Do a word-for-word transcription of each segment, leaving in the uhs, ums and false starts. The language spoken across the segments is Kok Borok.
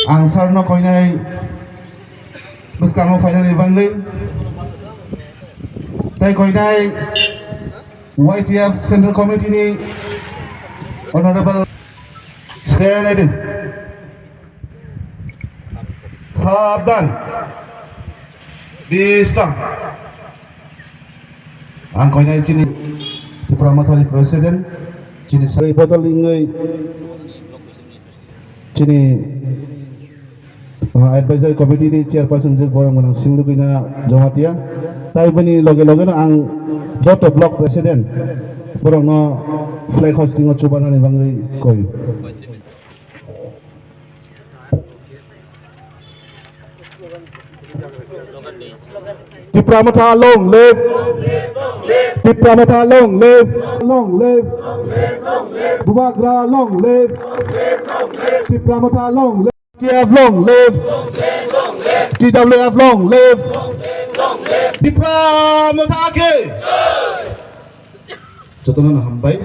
Ang sir no koinai bwskango phainani bagwi tei koinai Y T F Central Committee ni Honorable Senator. Sabdan. Bisram. Ang koinai chini Tipra Mothani President, chini sai botol ingwi chini, uh, Advisory Committee ni Chairperson je borok gwnang Singlukuina Jamatia. Tai bini loge loge no ang joto Block President borok no flag hosting o chubanani bagwi koi. Tipra Motha long live! Tipra Motha long live! Long live! Bubagra long live! Tipra Motha long live! T F long live! T W F long live! Tipra Motha ki! Jotono no hambai.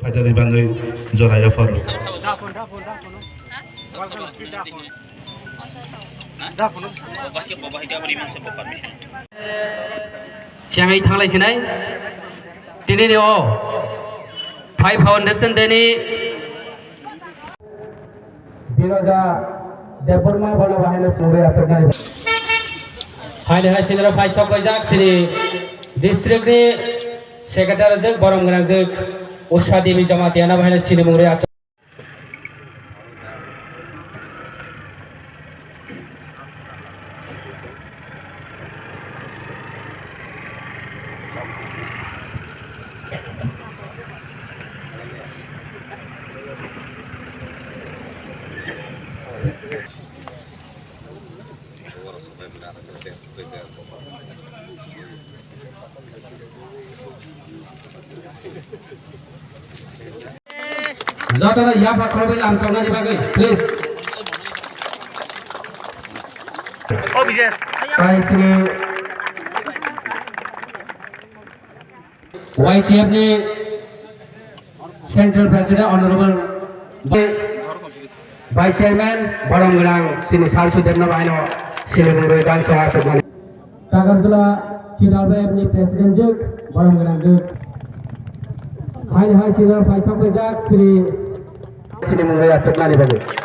Phaidani bagwi jora yapharo. Chengwi thanglai sinai. Tini ni o Five Foundation Day ni Dinoja Debbarma bono bahai no sumui aswk nai. Haini hai sinro phai sok rijak sini district ni secretary jwk borom gwnang jwk Usha Devi Jamatia no bahai no sini mungri aswk. Jotono yapha khorokbai lamsoknani bagwi, please. Tei sini Y T F ni Central President Honorable Vice Chairman borom gwnang sini Sar Sudebno baino sini mungwi bangsa aswkmani. Tagarjula T W F ni President jwk borom gwnang jwk. Hai hai sini phai sok jak sini sini mungwi aswkmani bagwi.